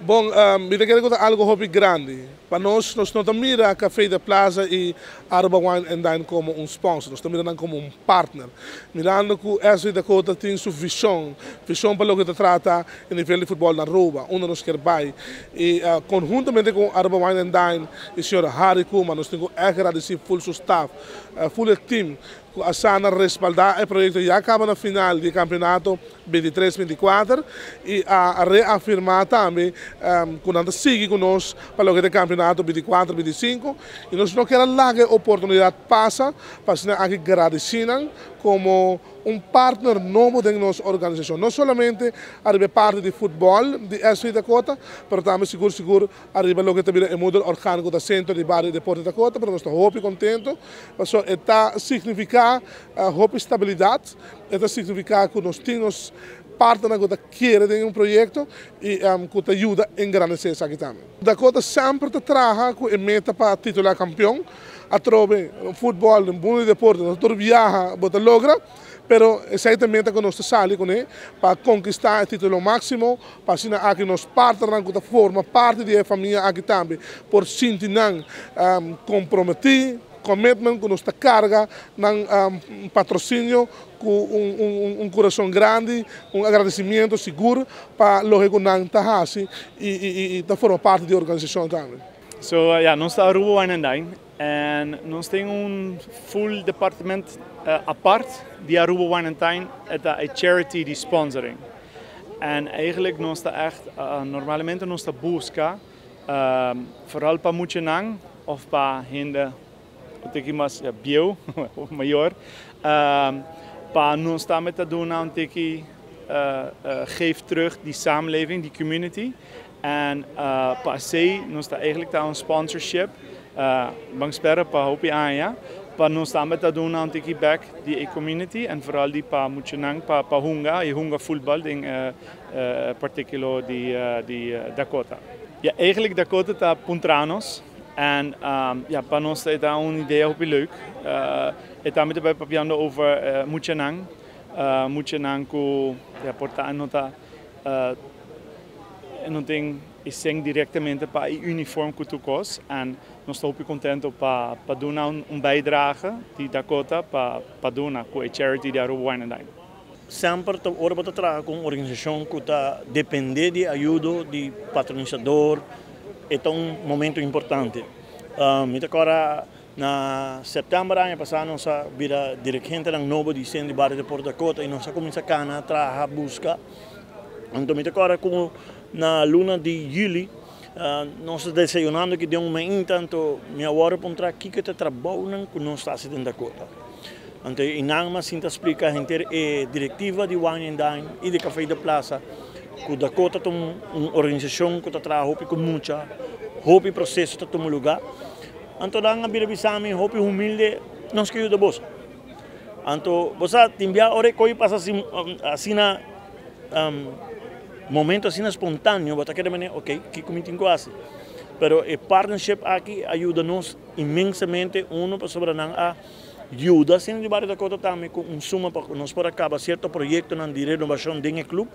Bon, mi ta kere ku ta algu hopi grandi. Pa nos, nos no ta mira Café de Plaza i Aruba Wine and Dine komo un sponsor, nos ta mira nan komo un partner. Mirando ku SV Dakota tin su vishon, vishon pa loke ta trata e nivel di futbòl na Aruba, unda nos kier bai. I konhuntamente ku Aruba Wine and Dine i señor Harry Koeman, nos tin ku ègt gradisí ful su staf, ful e team ku a sa na respaldá e proyekto ya kaba na final di e kampeonato 23, 24 i a reafirmá tambe ku nan ta sigui ku nos pa loke ta e kampeonato 24, 25 i nos no kier a laga e oportunidat pasa pa asina aki gradisí nan komo un partner nobo den nos organisashon, no solamente ariba e parti di futbòl di SV Dakota, pero tambe sigur sigur ariba loke ta bira e model orgániko ta Sentro di Bario Deporte Dakota, pero nos ta hopi kontento pasobra e ta signifiká hopi stabilidat. E ta signifiká ku nos tin nos partnernan ku ta kere den un proyekto i ku ta yuda engrandesé esaki tambe. Dakota semper ta traha ku e meta pa titulá kampion. Atrobe, futbòl, den mundu di deporte, no tur biaha bo ta logra, pero esei ta e meta ku nos ta sali kuné pa konkistá e titulo máksimo, pa asina aki nos partnernan ku ta forma parti di e famia aki tambe por sinti nan komprometí. Commitment ku nos ta karga nan patrosinio ku un kurason grandi, un agradesimiento sigur pa loke ku nan ta hasi i ta forma parti di e organisashon tambe. So ya, nos ta Aruba Wine and Dine en nos tin un full department apart di Aruba Wine and Dine, e ta e charity di sponsoring. En eigenlijk nos ta echt, normalmente nos ta buska Vooral pa muchanan of pa hende un tiki mas bieu of mayor, pa nos tambe ta duna un tiki geef terug di samenleving, di community. En pa esey nos ta eigenlijk ta un sponsorship, ban spera pa hopi aña, pa nos tambe ta duna un tiki bek di e community en vooral di pa muchanan pa hunga y hunga futbal den particular di Dakota. Ja, eigenlijk Dakota ta puntra nos en ja, pa nos e ta un idea hopi leuk. E tambe ta bai papiando over muchanan, muchanan cu ja, por ta no ta no tin e cen directamente pa e uniform cu tur cos en nos ta hopi contento pa duna un bijdrage di Dakota pa duna cu e charity di Aruba Wine and Dine. Semper ta ora bo ta traha ku un organisashon ku ta dependé di ayudo di patronisador, e ta un momento importante. Mi ta kòrda na sèptèmber aña pasá nos a bira dirigentenan nobo di Sentro di Bario Deporte Dakota i nos a kuminsá kana, traha, buska. Anto mi ta kòrda ku na luna di yüli nos ta desayunando aki den un mainta, anto mi a wòrdu puntrá kiko ta e trabounan ku nos ta hasi den Dakota. Anto e nan mas sinta splika henter e direktiva di Wine and Dine i di Café de Plaza ku Dakota ta un organisashon ku ta traha hopi ku mucha, hopi proseso ta tuma lugá. Anto nan a bira bisa mi hopi humilde, nos ke yuda boso. Anto bo sa tin bia ora e koi pasa asina momento asina spontaneo bo ta keda manera ok kiko mi tin ku hasi. Pero e partnership aki a yuda nos inmensamente uno pasobra nan a Yuda Seno di Bario Dakota tambe ku un suma pa nos por a kaba sierto proyektonan di renobashon den e klup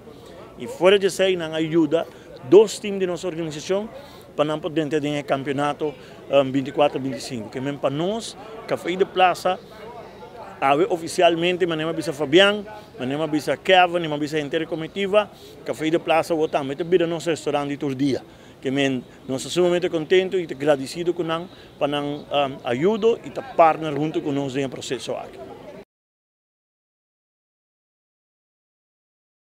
i fuera di esei nan a yuda dos tim di nos organisashon pa nan por drenta den e kampionato 24 25. Ke men pa nos Café de Plaza awe ofisialmente manera mi a bisa Fabian, manera mi a bisa Kevin i mi a bisa henter e komitiva, Café de Plaza awor tambe ta bira nos restaurant di tur dia. Ke men nos ta sumamente contento y ta gradicido cu nan pa nan ayudo y ta partner hunto cu nos den e proceso aki.